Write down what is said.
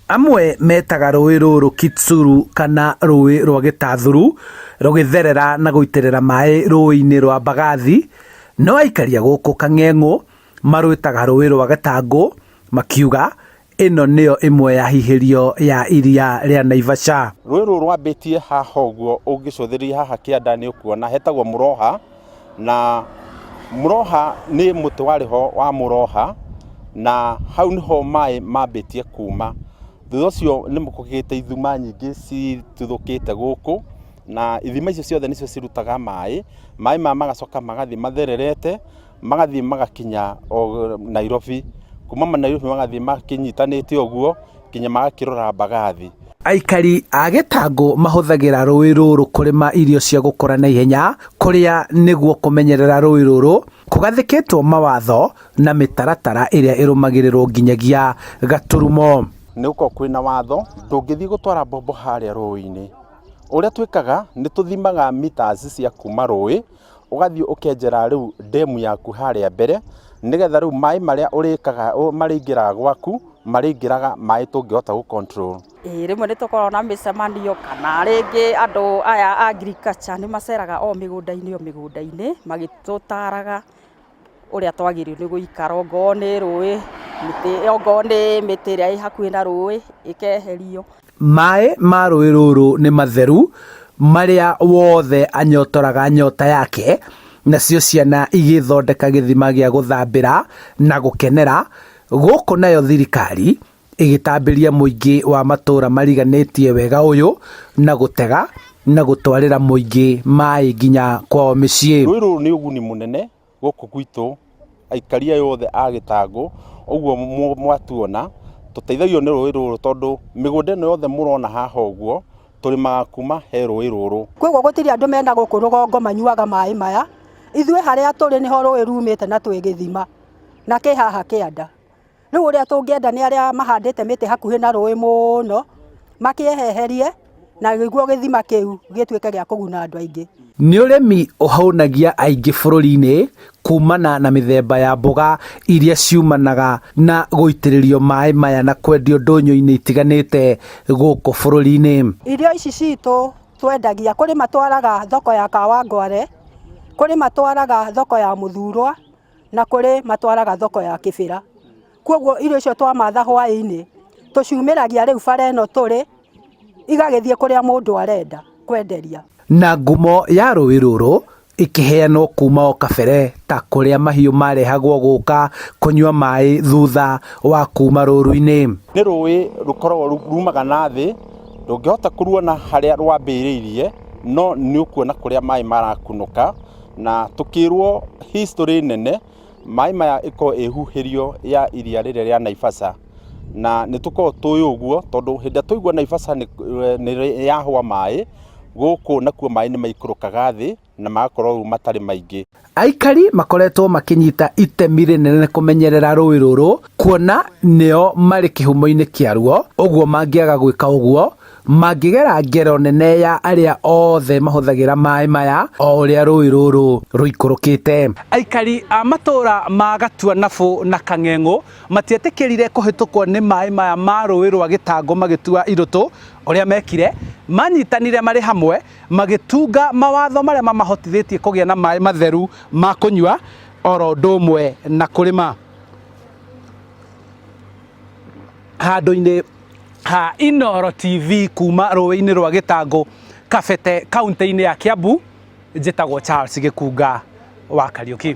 Amwe metaga rũĩ rũrũ Kitsuru kana rũĩ rwa Gĩtathuru rũgĩtherera na gũitĩrĩra maĩ rũĩ-inĩ rwa Mbagathi, no aikari a gũkũ Kang'eng'ũ marwĩtaga rũĩ rwa Gĩtangũ makiuga ĩno nĩyo ĩmwe ya hihĩrio ya iria rĩa Naivasha. Rũĩ rũrũ rwambĩtie haha ũguo ũngĩcũthĩrĩria haha kĩanda nĩ ũkuona hetagwo Mũroha, na Mũroha nĩ mũtĩ warĩ ho wa mũroha, na hau nĩho maĩ mambĩtie kuma. Thutha ũcio nĩ kũgĩte ithima nyingĩ cituthũkĩte gũkũ, na ithima icio ciothe nĩcio cirutaga maĩ, maĩ maya magacoka magathiĩ mathererete, magathiĩ magakinya o Nairobi, kuma Nairobi magathiĩ makĩnyitanĩte ũguo nginya magakĩrora Mbagathi. Aikari a Gĩtangũ mahũthagĩra rũĩ rũrũ kũrĩma irio cia gũkũra na ihenya kũrĩa nĩguo kũmenyerera rũĩ rũrũ kũgathĩkĩtwo mawatho na mĩtaratara ĩrĩa ĩrũmagĩrĩrwo nginyagia gaturumo. Nĩ gũkorwo kwĩna watho ndũngĩthiĩ gũtwara mbombo harĩa rũĩ-inĩ. Ũrĩa twĩkaga nĩ tũthimaga meters cia kuma rũĩ, ũgathiĩ ũkenjera rĩu ndemu yaku harĩa mbere, nĩgetha rĩu maĩ marĩa ũrĩkaga marĩingĩraga gwaku, marĩingĩraga maĩ tũngĩhota gũ control. Ĩĩ rĩmwe nĩ tũkoragwo na mĩcemanio kana rĩngĩ andũ aya a agriculture nĩ maceraga o mĩgũnda-inĩ o mĩgũnda-inĩ magĩtũtaraga ũrĩa twagĩrĩirwo nĩ gũikara ongorwo nĩ rũĩ mĩtĩ ongorwo nĩ mĩtĩ ĩrĩa ĩ hakuhĩ na rũĩ ĩkeherio. Maĩ ma rũĩ rũrũ nĩ matheru marĩa wothe anyotoraga nyota yake, nacio ciana igĩthondeka gĩthima gĩa gũthambĩra na gũkenera, gũkũ nayo thirikari ĩgĩtambĩria mũingĩ wa matũra mariganĩtie wega ũyũ na gũtega na gũtwarĩra mũingĩ maĩ nginya kwao mĩciĩ. Rũĩ rũrũ nĩ ũguni mũnene gũkũ gwitũ aikari aya othe a Gĩtangũ, ũguo mwatuona tũteithagio nĩ rũĩ rũrũ tondũ mĩgũnda ĩno yothe mũrona haha ũguo tũrĩmaga kuma he rũĩ rũrũ. Koguo gũtirĩ andũ mena gũkũ rũgongo manyuaga maĩ maya, ithuĩ harĩa tũrĩ nĩho rũĩ rumĩte na twĩ gĩthima na kĩ haha kĩanda. Rĩu ũrĩa tũngĩenda nĩ arĩa mahandĩte mĩtĩ hakuhĩ na rũĩ mũno makĩeherie na nĩguo gĩthima kĩu gĩtuĩke gĩa kũguna andũ aingĩ. Nĩ ũrĩmi ũhũnagia aingĩ bũrũri-inĩ kumana na mĩthemba ya mboga iria ciumanaga na gũitĩrĩrio maĩ maya na kwendio ndũnyũ-inĩ itiganĩte gũkũ bũrũri-inĩ. Irio ici citũ twendagia kũrĩ matwaraga thoko ya Kawangware, kũrĩ matwaraga thoko ya Mũthurwa na kũrĩ matwaraga thoko ya Kĩbĩra. Koguo irio icio twamatha hwaĩ-inĩ tũciumĩragia rĩu bara ĩno tũrĩ igagĩthiĩ kũrĩa mũndũ arenda kwenderia. Na ngumo ya rũĩ rũrũ ĩkĩheanwo kuma o kabere ta kũrĩa mahiũ marehagwo gũka kũnyua maĩ thutha wa kuma rũru-inĩ. Nĩ rũĩ rũkoragwo rumaga na thĩ, ndũngĩhota kũruona harĩa rwambĩrĩirie, no nĩ ũkuona kũrĩa maĩ marakunũka, na tũkĩrwo history nene, maĩ maya ĩkoragwo ĩhuhĩrio ya iria rĩrĩa rĩa Naivasha, na nĩ tũkoragwo tũĩ ũguo tondũ hĩndĩ ĩrĩa twaigua Naivasha nĩ yahũa maĩ, gũkũ nakuo maĩ nĩ maikũrũkaga thĩ na magakorwo rĩu matarĩ maingĩ. Aikari makoretwo makĩnyita itemi rĩnene kũmenyerera rũĩ rũrũ kuona nĩo marĩ kĩhumo-inĩ kĩaruo, ũguo mangĩaga gwĩka ũguo mangĩgera ngero nene ya arĩa othe mahũthagĩra maĩ maya o ũrĩa rũĩ rũrũ rũikũrũkĩte. Aikari a matũra ma Gatuanabũ na Kang'eng'ũ matietĩkĩrire kũhĩtũkwo nĩ maĩ maya ma rũĩ rwa Gĩtangũ magĩtua irũtũ. Ũrĩa mekire, manyitanire marĩ hamwe magĩtunga mawatho marĩa mamahotithĩtie kũgĩa na maĩ matheru ma kũnyua oro ũndũ ũmwe na kũrĩma. Handũ-inĩ ha Inooro TV kuma rũĩ-inĩ rwa Gĩtangũ, Kabete, kaunti-inĩ ya Kiambu, njĩtagwo Charles Gĩkunga wa Kariũki.